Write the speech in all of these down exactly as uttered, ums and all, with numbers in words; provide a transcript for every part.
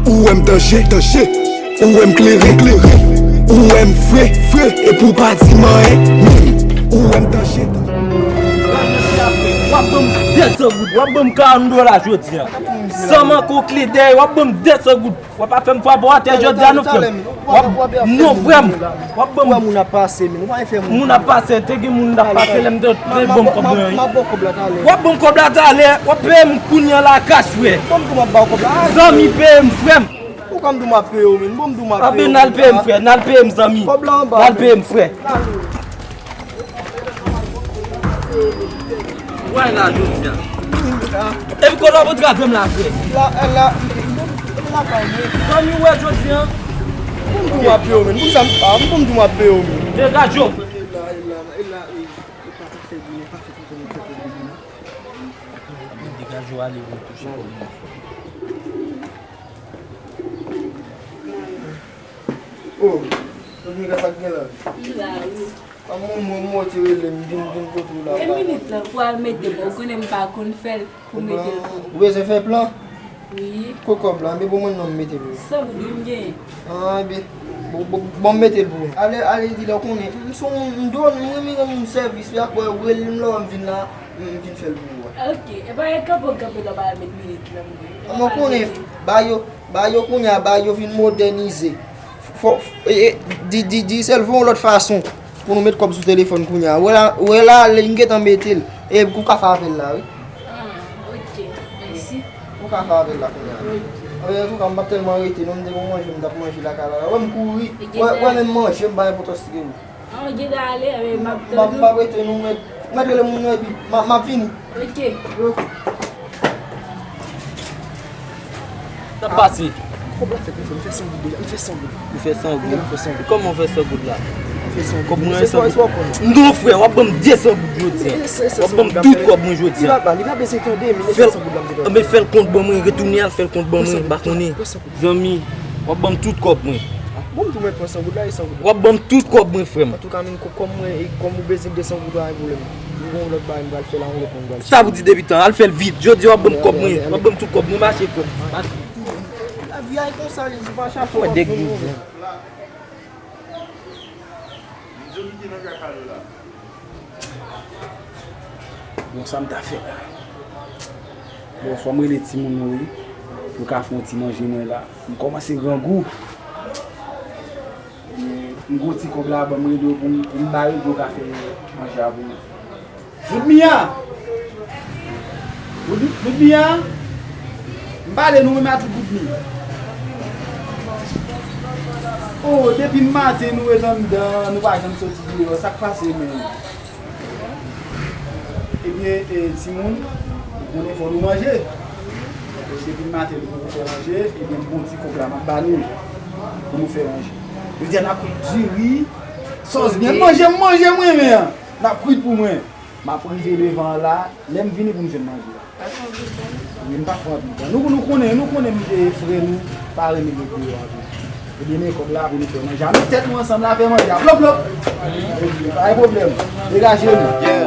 Ou wè m danje, danje. Ou wè m klere, klere. Ou wè m fre, fre. Epi w pa di m anyen, hmm. Ou wè m danje, danje. W ap ban m de san goud, w ap ban m karant dola jodi a. San manke w kle dèyè, w ap ban m de san goud. W ap fè m frape w atè jodi a, non, frè m. W ap, non, frè m. W ap ban m. Wè moun ap pase, men ou pa fè moun. Moun ap pase, te gen moun ap pase, lè m te, te ban m kòb mwen. W ap ban m kòb la talè. W ap ban m kòb la talè, w ap peye m kounye a la kach, frè. Zanmi, peye m, frè m. Ou ka m di w m ap peye w, men. Bon, m di w m ap peye w. Anben, n al peye m, frè. N al peye m, zanmi. Kòb la anba. N al peye m, frè. Wè la jodi a. Epi kote w ap antre avè m la, frè? La, la, la kay mwen. Zanmi, wè jodi a. Bon, m di w m ap peye w, men. Pou sa, m, ah, bon, m di w m ap peye w, men. Degaje w. Degaje w ale, retouche kòb mwen. Oh, Dominika, sa k gen la? M la, wi. A, mwen, mwen, mwen te rele m, vin, vin kote w la. E minit la, pou al mete m, ou konnen m pa konn fè l, pou mete l pou ou. Ou bezwen fè plan? Wi. Kot kòb la? Anben, bon, mwen non, m mete l pou ou. San goud wi m genyen. Ah, anben, bon, bon, bon, m mete l pou ou. Ale, ale, di lè w konnen. M se yon, m dwe, m renmen rann moun sèvis, wi, apre w rele m lè w wè m vin la, m vin fè l pou ou. Ok, e pa gen kanpe w kanpe la, pa al met minit la, m. Mwen konnen, ba yo, ba yo kounye a, ba yo vin modènize. Fò, e, e, di, di, di sèl fè yon lòt fason pou nou met kòb sou telefòn kounye a. Wè la, wè la, li gentan mete l. E ou ka fè apèl la, wi. Ah, ok, mèsi. Ou ka fè apèl la kounye a. Ok. Anben, antouka, m p ap tèlman rete, non, m te gon manje, m t ap manje lakay la. Wè m kouri. Wè, wè, menm manje, m pa enpòtans li gen. An, gen ta ale, men m ap tann ou. M ap rete, nou mèt, mèt rele moun nan epi m ap, m ap vini. Ok. Sa k pase? Kòb la fèt, mesye, m fè san goud deja, m fè san goud. Ou fè san goud? Kòman w fè san goud la? M fè san goud. Kòb mwen san goud. Non, frè, w ap ban m de san goud jodi a. W ap ban m tout kòb mwen jodi a. Li pa, li pa bezwen tande, men fè l kont ban mwen, retounen al fè l kont ban mwen, m pa konnen. Zanmi, w ap ban m tout kòb mwen. Bon, m di w mwen pran san goud la, e san goud la. W ap ban m tout kòb mwen, frè m. Antouka, men kò-, kòm mwen, e kòm ou bezwen de san goud la, pa gen pwoblèm. M gon lòt bagay m pral fè la, yon lòt moun pral fè. Sa pou di depi tan, al fè l vit. Jodi a, w ap ban m kòb mwen. W ap ban m tout kòb mwen, mache, frè m. Mache. Lavi a konsa, Jezi pa chache w ap jwenn yon. Bon, sa m ta fè la? Bon, fò m rele timoun yo, wi. Yo ka fè yon ti manje mwen la. M kòmanse grangou. Men, m gon ti kòb la, ban m rele yo pou m, pou m ba yo, pou yo ka fè manje a pou mwen. Woodmia! Wood-, Woodmia! M pale nou menm a tout Woodmi. Oh, depi maten nou ret anndan, nou pa janm soti deyò. Sa k pase menm? Ebyen, e, timoun, ou konnen fò nou manje. Depi maten nou poko fè manje, ebyen, m gon ti kòb la, m ap ba nou pou nou fè manje. Yo di a n ap kwit diri, sòs byen, manje, manje mwen renmen an. N ap kwit pou mwen. M ap rive devan an la, lè m vini pou m jwenn manje a. Wi, m pa fè anpil tan. Nou, nou konnen, nou konnen m te frè nou, pa renmen met deyò anpil. Ebyen, men kòb la pou nou fè manje a. Met tèt nou ansanm la, fè manje a. Plop, plop! Pa gen pwoblèm. Degaje nou. Yeah,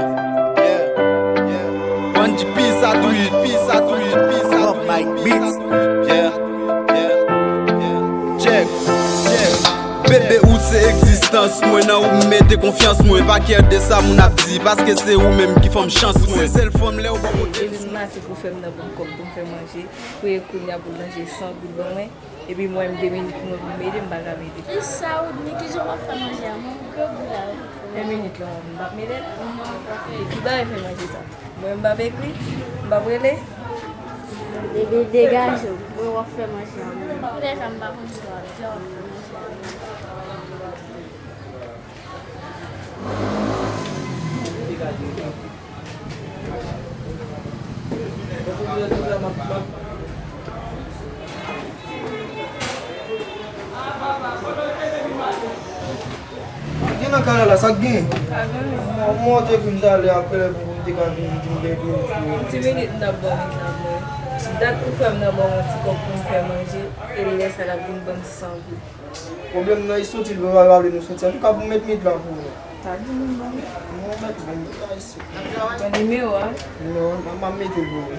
yeah, yeah. Bandji pis a tou, pis a tou, pis a tou. Love Mike Beats. Yeah, yeah, yeah. Check, check. Bebe, ou se egzistans mwen, nan ou m mete konfyans mwen. Pa kyè de sa moun ap di, paske se ou menm ki fè m chans mwen. Ou se sèl fanm lè ou bò kote m. Depi maten pou fè m nan ban m kòb pou m fè manje. Pou e kounye a pou l ranje san goud ban mwen. Epi mwen, m gen minit mwen pou m mete, m pa ka mete. Kisa ou di, kijan w ap fè manje a? Mwen, grangou la, wi. Fè minit lan, m p ap mete l. Non, pa fè. E ki bagay fè manje sa? Mwen, m p ap ekri, m p ap rele. Bebe, degaje w. Mwen, w ap fè manje a, mwen. Koulè sa, m pa konn sa w ap di, w ap fè manje a. Gen nan kay la, sa k gen? Pa gen anyen. Mwen te vin talè apre pou m te ka vin di m gen pou m fè. Yon ti minit m t ap ba w minit la mwen. Dat pou frè m nan ban m yon ti kòb pou m fè manje, e lè sa l ap vin ban m san goud. Pwoblèm nan, e soti l pa vle nou soti. Antouka, pou m met minit la pou ou. Pa gen moun ban m. Non, mèt ban m, pa isit. Ban nimewo a? Nimewo a, m ap mete l pou ou.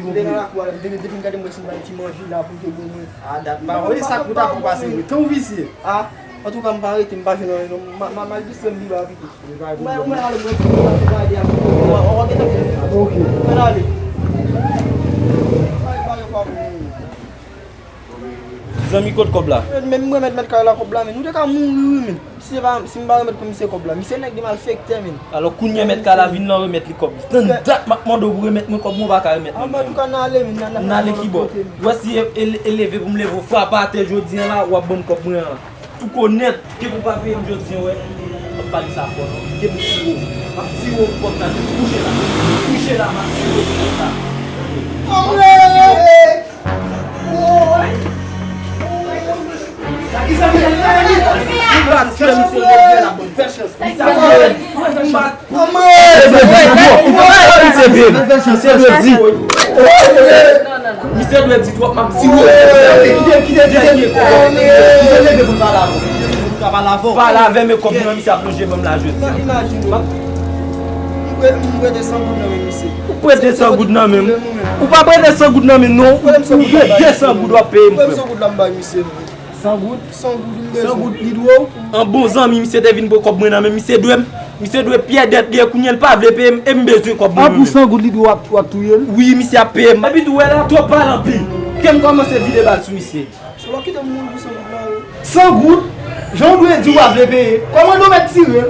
di konprann. Depi m gade m wè si m bay ti manje la pou te bon mwen. A dat pa wè sa kou ta fè pase vre. Tan ou visye. A, antouka m pa rete, m pa jwenn anyen non. M a- m a- m al distre m pi ba pito. Ou mwen ou mwen ale mwen tou mwen pase gade a. Ou a- ou a gentan fini. Ok. Mwen ale. Zanmi, kot kòb la? Men m remèt mèt kay la kòb la men. Nou te ka mouri wi men. Si se pa si m pa remèt pou misye kòb la. Misye nèg de malfektè men. Alò kounye a mèt kay la vin la remèt li kòb li. Tann dat m ap mande w pou remèt mwen kòb mwen, ou pa ka remèt mwen. Antouka n ale men. N ale kibò? Ou wè si e- e- e leve pou m leve w frape atè jodi a la, w ap ban m kòb mwen an. Tou konèt, ke pou pa peye m jodi a, wè. M ap pale sa fò non. Ke pou tire w. M ap tire w pòt la, kouche la. Kouche la, m ap tire w pòt la. Anmwey! Misye dwe di twòp, misye dwe di. Misye dwe di twòp, m ap di w. Kite, kite, kite. Misye leve pou l pale avè w. Pale avè m e kòb mwen, misye ap lonje ban m la jodi. Imajine w. M prete san goud nan men misye. Ou prete san goud nan men m? Ou pa prete san goud nan men m non. Ou prete de san goud w ap peye m, frè m. San goud la m bay misye. San goud? San goud m bezwen. San goud li dwe w? An bon zanmi, misye te vin pran kòb mwen nan men m, misye dwe m. Misye dwe pyè dèt li e kounye a l pa vle peye m e m bezwen kòb mwen. An pou san goud li dwe w ap w ap touye l? Wi, misye ap peye m. Epi tou wè la, twòp pale anpil. Ke m kòmanse vide bal sou misye. Solo kite m mouri pou san goud la wi. San goud? Jan w dwe di w pa vle peye. Kòmando mèt tire l.